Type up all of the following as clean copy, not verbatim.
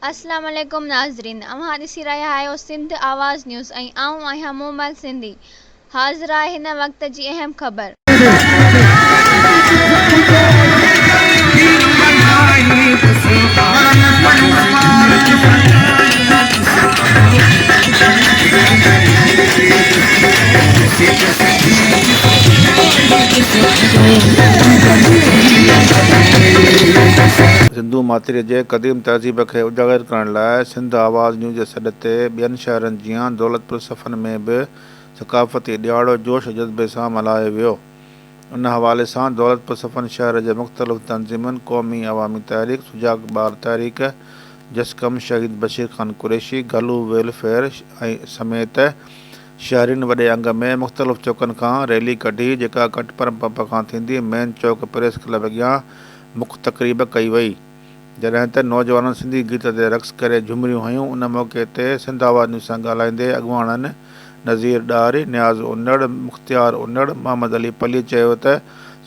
اسلام عليڪم ناظرين اوهان ڏسي رهيا آهيو سنڌ آواز نيوز ۽ آئون آهيان مومل سنڌي حاضر آهي هن وقت جي اهم خبر. سنڌو ماٿريء جي قديم تهذيب کي اجاگر ڪرڻ لاء سنڌ آواز نيوز جي سڏ تي ٻين شهرن جيان دولتپور صفن ۾ به ثقافتي ڏهاڙو جوش ۽ جذبي سان ملهايو ويو. ان حوالي سان دولتپور صفن شهر جي مختلف تنظيمن قومي عوامي تحريڪ، سجاڳ ٻار تحريڪ، جسقم، شهيد بشير خان قريشي، گهلو ويلفيئر ۽ سميت شهرين وڏي انگ ۾ مختلف چوڪن کان ريلي ڪڍي جيڪا ڪٽپر پمپ کان ٿيندي مين چوڪ پريس ڪلب اڳيان مک تقريب ڪئي وئي جڏهن ته نوجوانن سنڌي گيت تي رقص ڪري جهمريون هنيون ان موقعي تي سنڌ آواز نيوز سان ڳالهائيندي اڳواڻن نذير ڏاهري، نياز انڙ، مختيار انڙ، محمد علي پلي چيو ته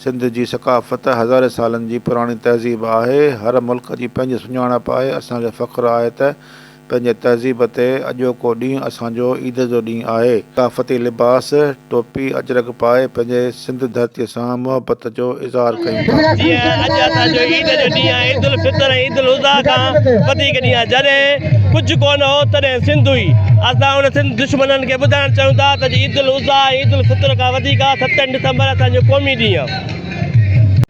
سنڌ جي ثقافت هزارين سالن جي پراڻي تهذيب آهي هر ملڪ جي پنهنجي سڃاڻپ آهي اسان کي فخر آهي ته پنهنجي تهذيب تي اڄوڪو ڏينهن اسان جو عيد جو ڏينهن آهي. ثقافتي لباس، ٽوپي، اجرڪ پائي پنهنجي سنڌ ڌرتيء سان محبت جو اظهار ڪيون ٿا. جيئن اڄ اسان جو عيد جو ڏينهن آهي، عيد الفطر ۽ عيد الاضحيٰ کان وڌيڪ ڏينهن آهي. جڏهن ڪجهه ڪونه هو تڏهن سنڌ هئي. اسان ان سنڌ دشمنن کي ٻڌائڻ چاهيون ٿا ته اڄ عيد الاضحيٰ ۽ عيد الفطر کان وڌيڪ آهي ستين ڊسمبر اسان جو قومي ڏينهن آهي.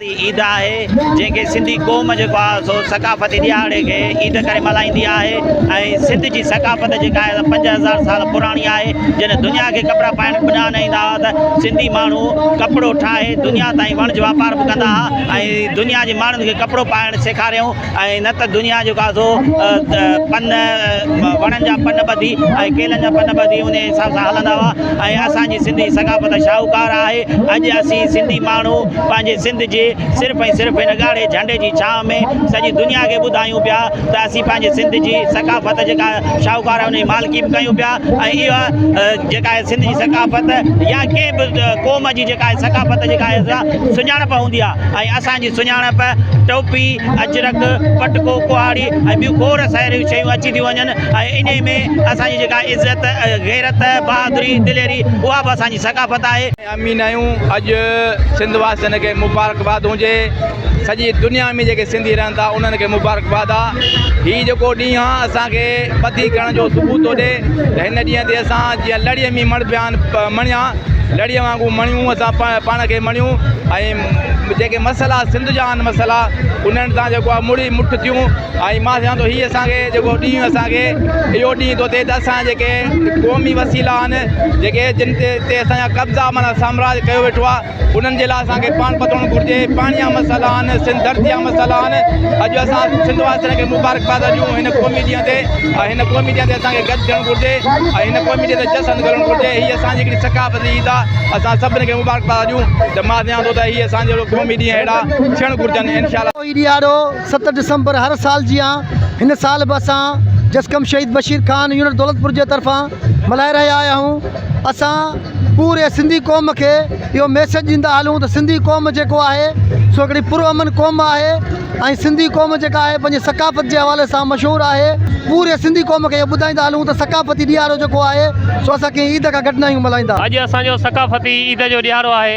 عيد آهي جنهن کي سنڌي قوم جيڪو آهي سو ثقافتي ڏهاڙي کي عيد ڪري ملهائيندي آهي ۽ سنڌ جي ثقافت جيڪا آهي 5000 سال پراڻي آهي جڏهن دنيا کي ڪپڙا پائڻ به نه ايندا هئا ته سنڌي ماڻهو ڪپڙو ٺاهي دنيا تائين وڻج واپار به ڪندا هئا ۽ دنيا جي ماڻهن کي ڪپڙو پائڻ سيکاريائون ۽ نه ته دنيا جيڪو آهي سو پن وڻن جا پن ٻڌي ۽ ڪيلن جا پن ٻڌي ان حساب سان هلندا هئا ۽ اسان جي سنڌي ثقافت شاهوڪار آهي اڄ اسين سنڌي ماڻهو پنهنجي سنڌ جي صرف ۽ صرف هن ڳاڙهي جهنڊي جي ڇانو ۾ سڄي دنيا کي ٻڌايون پيا ته اسين پنهنجي سنڌ جي ثقافت جيڪا شاهوڪار آهي ان جي مالڪي به ڪيون پيا ۽ اها جيڪا آهي سنڌ جي ثقافت يا ڪنهن به قوم جي جيڪا آهي ثقافت جيڪا آهي سا سڃاڻپ هوندي آهي ۽ اسان جي سڃاڻپ ٽوپي، اجرڪ، پٽڪو، ڪهاڙي ۽ ٻيون کوڙ ساريون شيون اچي ٿيون وڃن ۽ انهي ۾ اسان جي جيڪا عزت، غيرت، بهادري، دليري اها به اسان جي ثقافت آهي. امين آهيون اڄ سنڌ واسين کي مبارڪباد هجي سڄي دنيا ۾ جيڪي سنڌي رهن ٿا انهن کي مبارڪباد آ هي جيڪو ڏينهن آ اسان کي ٻڌي ڪرڻ جو ثبوت ٿو ڏي ته هن ڏينهن تي اسان جيئن لڙي ۾ مڻ پيا مڻيا لڙي وانگو مڻيون اسان پاڻ کي مڻيون ۽ جيڪي مسئلا سنڌ جا آهن مسئلا انهن تان جيڪو آ مڙي مٺ ٿيون ۽ مان چوان ٿو هي اسان کي جيڪو ڏينهن اسان کي اهو ڏينهن ٿو ٿئي ته اسان جيڪي قومي وسيلا آهن جيڪي جن تي تي اسان جا قبضا معنيٰ سامراج ڪيو ويٺو آهي انهن جي لاء اسان کي پاڻ پتوڙڻ گهرجي پاڻي جا مسئلا آهن سنڌ ڌرتي جا مسئلا آهن اڄ اسان سنڌ واسين کي مبارڪباد ڏيون هن قومي ڏينهن تي ۽ هن قومي ڏينهن تي اسان کي گڏ ٿيڻ گهرجي ۽ هن قومي ڏينهن تي جشن ڪرڻ گهرجي هي اسان جي هڪڙي ثقافتي عيد آهي اسان سڀني کي مبارڪباد ڏيون ته مان چوان ٿو ته هي اسان جهڙو قومي ڏينهن اهڙا ٿيڻ گهرجن انشاء الله. هي ڏهاڙو ست ڊسمبر هر سال جيان هن سال به اسان جسقم شهيد بشير خان يونٽ دولتپور جي طرفان ملهائي رهيا آهيون اسان پوري سنڌي قوم کي اهو ميسيج ڏيندا هلون ته سنڌي قوم جيڪو آهي سو هڪڙي پر امن قوم آهي ۽ سنڌي قوم جيڪا آهي پنهنجي ثقافت جي حوالي سان مشهور آهي پوري سنڌي قوم کي اهو ٻڌائيندا هلون ته ثقافتي ڏهاڙو جيڪو آهي سو اسان ڪنهن عيد کان گهٽ ناهيون ملهائيندا. اڄ اسان جو ثقافتي عيد جو ڏهاڙو آهي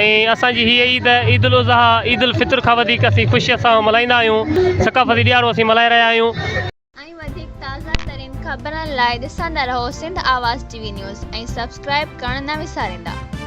۽ اسان جي هيء عيد عيد الاضحيٰ عيد الفطر کان وڌيڪ اسين خوشيء سان ملهائيندا آهيون ثقافتي ڏهاڙو اسين ملهائي رهيا آهيون. ۽ وڌيڪ تازه ترين خبرن لاء ڏسندا رهو Sindh Awaz T V news ۽ subscribe ڪرڻ نه وساريندا.